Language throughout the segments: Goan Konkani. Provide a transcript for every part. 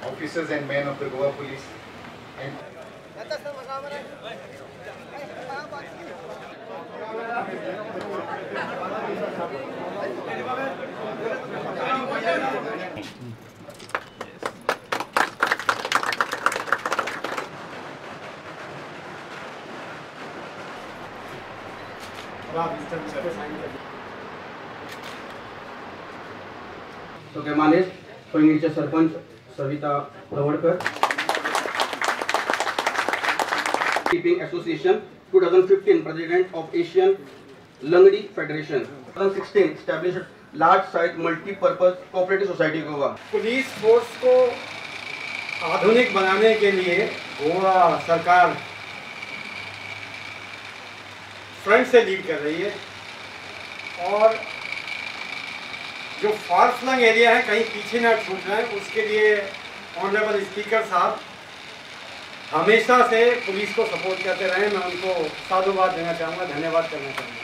officers and men of the Goa Police and okay, मानेस पैंगीणचे sarpanch Savita Dhawadkar, keeping association 2015 president of Asian Langdi federation, 2016 established large size multipurpose cooperative society Goa. Police force को आधुनिक बनाने के लिए गोवा सरकार फ्रंट से लीड कर रही है और जो फार फ्लंग एरिया है कहीं पीछे ना छूट जाए उसके लिए ऑनरेबल स्पीकर साहब हमेशा से पुलिस को सपोर्ट करते रहे। मैं उनको साधुवाद देना चाहूँगा, धन्यवाद करना चाहूँगा।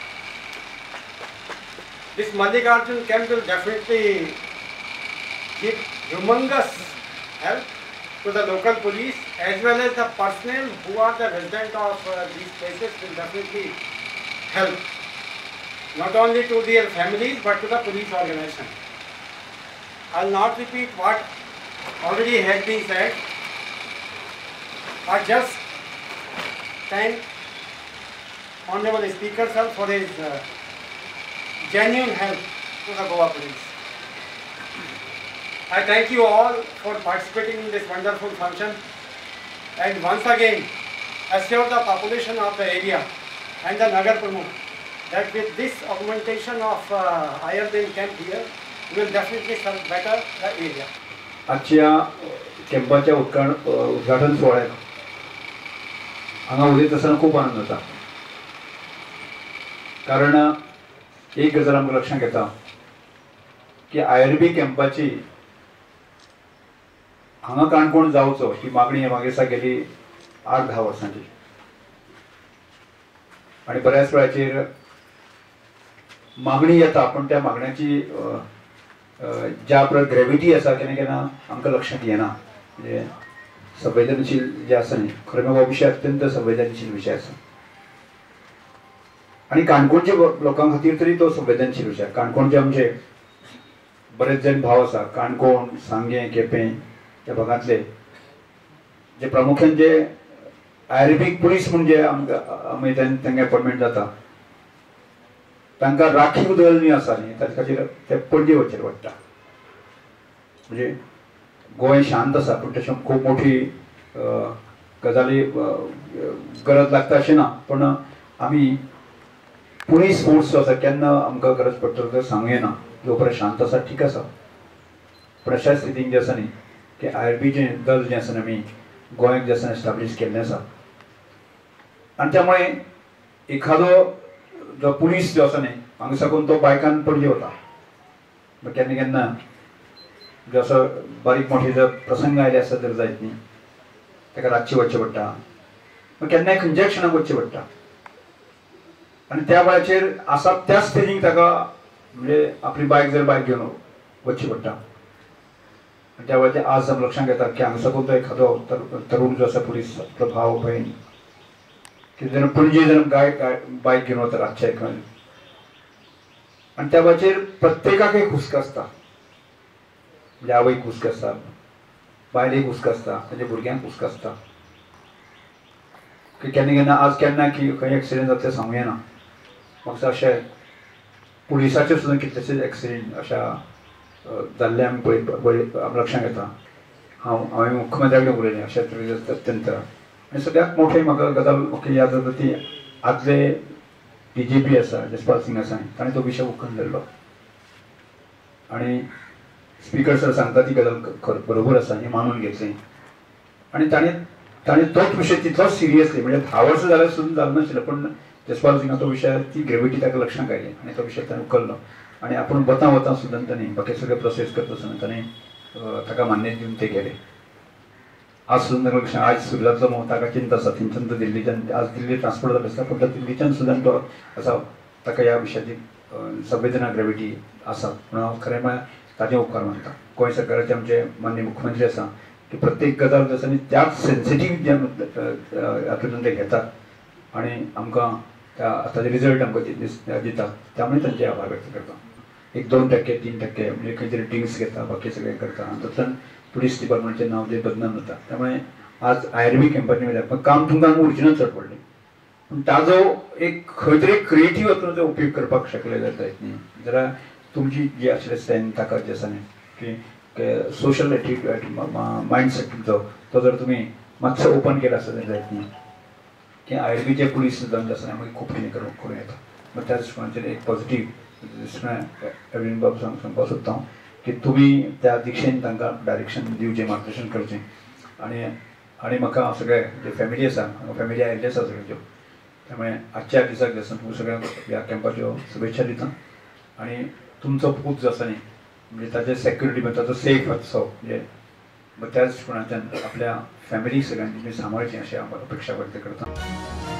This Mallikarjun camp will definitely give humongous help to the local police as well as the personnel who are the resident of these places will definitely help not only to their families but to the police organization. I will not repeat what already has been said. I just thank Honorable Speaker sir for his genuine help to the Goa Police. I thank you all for participating in this wonderful function and once again assure the population of the area and the Nagar Pramukh that with this augmentation of IRB camp here, we will definitely serve better the area. आजच्या कॅम्पाच्या उद्घाटन सुवाळ्याक हांगा उलयत आसतना खूब आनंद जाता, कारण एक गजाल आमकां लक्षांत येता की IRB कॅम्पाची हांगा काणकोण जावचो ही मागणी मागीर आसा गेली 8-10 वर्सांची आनी बऱ्याच वेळाचेर मागणी येता पण त्या मागण्याची ज्या प्रकार ग्रेविटी आसा केन्ना केन्ना आमकां लक्षांत येना. म्हणजे संवेदनशील जे आसा न्ही, खरें म्हळ्यार हो विशय अत्यंत संवेदनशील विशय आसा आनी काणकोणच्या लोकां खातीर तरी तो संवेदनशील विशय. काणकोणचे आमचे बरेच जाण भाव आसा, काणकोण, सांगें, केपें ह्या भागांतले जे प्रामुख्यान जे IRB police म्हूण जे आमकां आमी तांकां अपॉयंटमेंट जाता तांकां राखीव दल न्ही आसा न्ही, ताचे खातीर ते पणजे वचचें पडटा. म्हणजे गोंय शांत आसा पूण तशें खूब मोठी गजाली गरज लागता अशें ना, पूण आमी पुलीस फोर्स जो आसा केन्ना आमकां गरज पडटली तें सांगूं येना. जो पर्यंत शांत आसा ठीक आसा, पूण अशा स्थितीन जें आसा न्ही की IRBचें दल जें आसा न्ही आमी गोंयाक जें आसा एस्टाब्लीश केल्लें आसा आनी त्यामुळे एखादो जो पुलीस जो आसा न्ही हांगा साकून तो बायकान पणजे वता, केन्ना केन्ना जो असो बारीक मोठे जर प्रसंग आयले आसत जर जायत न्ही ताका रातचें वचचें पडटा, केन्नाय खंयच्याय क्षणाक वचचें पडटा आनी त्या वेळाचेर आसा त्याच स्टेजीक ताका म्हणजे आपली बायक जर बायक घेवन वचचें पडटा. आनी त्या वेळाचेर आज आमी लक्षांत घेता की हांगा साकून तो एखादो तरूण जो आसा पुलीस आपलो भाव भयण की जेन्ना पणजे जेन्ना बायक घेवन वता रातचे खंय आनी त्या वेळाचेर प्रत्येकाक एक हुस्को आसता, म्हणजे आवयक हुस्को आसता, बायलेक हुस्को आसता, ताच्या भुरग्यांक हुस्को आसता की केन्ना केन्ना आज केन्ना की खंय एक्सिडेंट जाता तें सांगूं येना. म्हाका अशें पुलिसाचेर सुद्दां कितलेशेच एक्सिडेंट अशा जाल्ले आमी पळय आमी लक्षांत येता. हांवें मुख्यमंत्र्या कडेन उलयलें अशा तरेचें अत्यंत आनी सगळ्यात मोठे म्हाका गजाल म्हाका याद जाता ती आदले DGP आसा जसपाल सिंग आसा ताणें तो विशय उखलून धरलो आनी स्पीकर सर सांगता ती गजाल बरोबर आसा हें मानून घेतलें आनी ताणें तोच विशय तितलोच सिरियसली म्हणजे 10 वर्सां जाल्यार सुद्दां जालें नाशिल्लें, पूण जसपाल सिंगाचो विशय ती ग्रेविटी ताका लक्षांत आयली आनी तो विशय ताणें उखल्लो आनी आपूण वता वता सुद्दां ताणें बाकी सगळे प्रोसेस करता आसतना ताणें ताका मान्यता दिवन ते गेले. आज सुद्दां ताका लक्षांत आज सुरू जातलो म्हणून ताका चिंता आसा, थंयच्यान तो दिल्लीच्यान आज दिल्ली ट्रान्सपोर्ट जाल्लो आसता पूण दिल्लीच्यान सुद्दां तो आसा ताका ह्या विशयाची संवेदना ग्रेविटी आसा. म्हणून हांव खरें म्हळ्यार ताजें उपकार मानता. गोंय सरकाराचे आमचे माननीय मुख्यमंत्री आसा की प्रत्येक गजाल जी आसा न्ही त्याच सेन्सिटीव जे हातूंतल्यान ते घेतात आनी आमकां त्या ताजे रिजल्ट आमकां दितात. त्यामुळे तांचे आभार व्यक्त करता. एक 2% 3% म्हणजे खंय तरी ड्रिंक्स घेता, बाकी सगळें करता आनी तातूंतल्यान पुलीस डिपार्टमेंटचें नांव जें बदनाम जाता. त्यामुळे आज IRB कॅम्पाचें वयल्यार काम तुमकां उरचें ना चड पडलें, पूण ताजो एक खंय तरी क्रिएटीव हातून जो उपयोग करपाक शकले जायत न्ही जाल्यार तुमची जी आशिल्ली स्ट्रेंथ ताकद जी आसा न्ही की सोशल एटिट्यूड मायंडसेट तुमचो तो जर तुमी मातसो ओपन केला आसत जायत न्ही की IRBचे पुलीस जावन आसतना मागीर खूब कितें करूं येता. मग त्या दृश्टिकोनाचेर एक पॉझिटीव एडविन बाब सांगपाक सोदता हांव की तुमी त्या दिशेन तांकां डायरेक्शन दिवचें, मार्गदर्शन करचें. आनी आनी म्हाका सगळे जे फॅमिली आसा, फॅमिली आयिल्ली आसा सगळ्यांच्यो, त्यामुळे आजच्या दिसाक जे आसा तुमकां सगळ्यांक ह्या कॅम्पाच्यो शुभेच्छा दिता. आनी तुमचो पूत जो आसा न्ही म्हणजे ताजे सेक्युरिटी म्हणजे ताजो सेफ आसचो म्हणजे त्या दृश्टिकोनांतल्यान आपल्या फॅमिली सगळ्यांनी तुमी सांबाळचें अशें हांव अपेक्षा व्यक्त करता.